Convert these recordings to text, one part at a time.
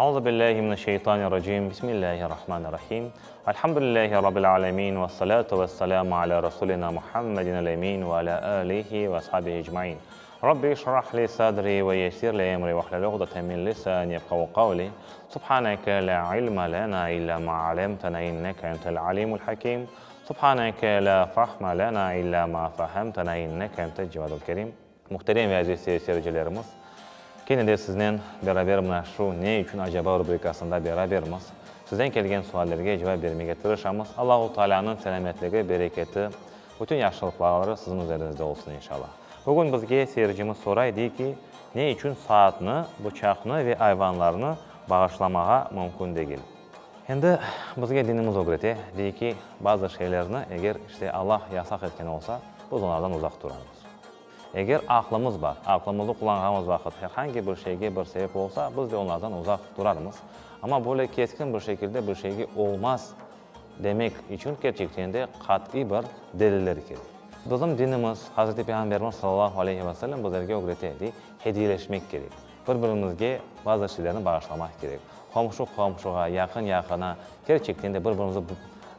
Auzu billahi mineşşeytanirracim. Bismillahirrahmanirrahim. Elhamdülillahi rabbil alemin ve salatu vesselamu ala rasulina Muhammedin el-emin ve ala alihi ve ashabihi ecmain. Rabbi işrah li sadri ve yessir li emri vahlul uqdeten min lisani yefqahu qavli. Subhaneke la ilme lena illa ma alemtena inneke entel alimul hakim. Subhaneke la fahme lena illa ma fahemtena inneke entel cevadul kerim. Muhterem ve aziz seyircilerimiz, kene de siznen beraber mına şu Ne içün acaba rubrikasında berabermiz. Sizden kelgen suallerge cevap bermege tırışamız. Allahu Taalânıñ selâmetligi, bereketi, bütün yahşılıqları siziñ üzerinizde olsun, inşallah. Bugün bizge seyircimiz soray, dey ki, ne içün saatnı, bıçaqnı ve ayvanlarnı bağışlamağa mümkün degil? Endi bizge dinimiz ögrete, dey ki, bazı şeylerni, eger işte Allah yasaq etken olsa, biz olardan uzaq turamız. Eger aqlımız bar, aqlımıznı qullanğanımız vaqıt her angi bir şeyge bir sebep olsa, biz de onlardan uzaq turarmız. Amma böyle keskin bir şekilde bir şeyge olmaz demek içün kerçekten de qat'iy bir deliller kerek. Bizim dinimiz, Hazreti Peyğamberimiz sallallahu aleyhi ve sellem bizlerge ögrete, dey, hediyeleşmek kerek. Bir-birimizge bazı şeylerni bağışlamaq kerek. Qomşu qomşuğa, yaqın yaqına, kerçekten de bir-birimize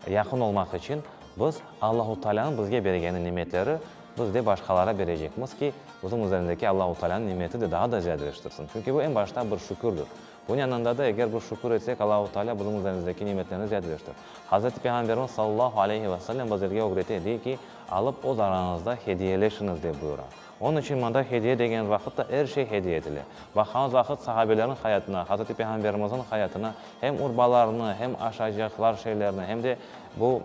yaqın olmaq içün biz Allahu Taalânıñ bizge bergeni nimetleri biz de başqalara berecekmiz ki, bizim üzerindeki Allahu Taalânıñ nimeti de daa da ziyadeleştirsin. Çünki bu eñ başta bir şükürdir. Bunıñ yanında da eger biz şükür etsek, Allahu Taalâ bizim üzerimizdeki nimetlerini ziyadeleştir. Hazreti Peyğamberimiz sallallahu aleyhi ve sellem bizlerge ögrete, dey ki, Alıp öz arañızda hediyeleşiñiz, dep buyura. Onıñ içün mında hediye degen vaqıt da er şey hediye etile. Baqqanımız vaqıt sahabelerniñ hayatına, Hazreti Peyğamberimizniñ hayatına hem urbalarını, hem aşaycaqlar şeylerni, hem de bu,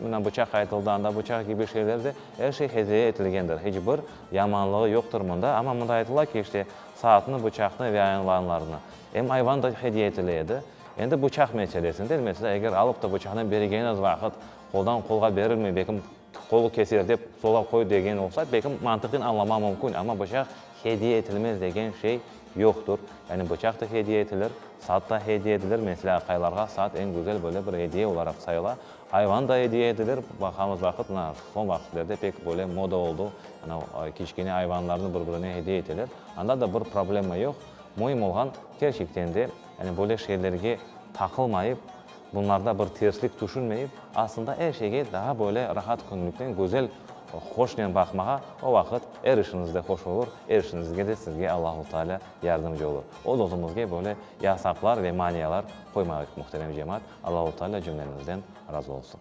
mına bıçaq aytıldı, anda bıçaq kibi şeyler de, er şey hediye etilgendir. Hiç bir yamanlığı yoqtır mında. Amma mında aytıla ki, işte, saatnı, bıçaqnı ve ayvanlarnı. Em ayvan da hediye etile edi. Endi bıçaq meselesinde, mesela, eger alıp da bıçaqnı bergeniñiz vaqıt qoldan qolğa berilmey, belkim, Qolu keser dep sola qoy degen olsa, belki mantıqnen añlamaq mümkün, amma bıçaq hediye etilmez degen şey yoqtur. Yani bıçaq da hediye etilir, saat da hediye edilir, meselâ, aqaylarğa saat eñ güzel böyle bir hediye olaraq sayıla. Ayvan da hediye edilir, baqamız vaqıt, mına, soñ vaqıtlerde pek böyle moda oldu, ana, kiçkene ayvanlarnı bir-birine hediye eteler. Anda da bir problema yoq. Müim olğan, kerçekten de, yani böyle şeylerge taqılmayıp, Bunlarda bir terslik tüşünmeyip, aslında er şeyge daa böyle rahat künlükten güzel, hoşnen baqmağa, o vaqıt er işiñiz de hoş olur, er işiñizge de sizge Allahu Teala yardımcı olur. Öz-özümizge böyle yasaqlar ve manialar qoymayıq, muhterem cemaat. Allahu Teala cümlemizden razı olsun.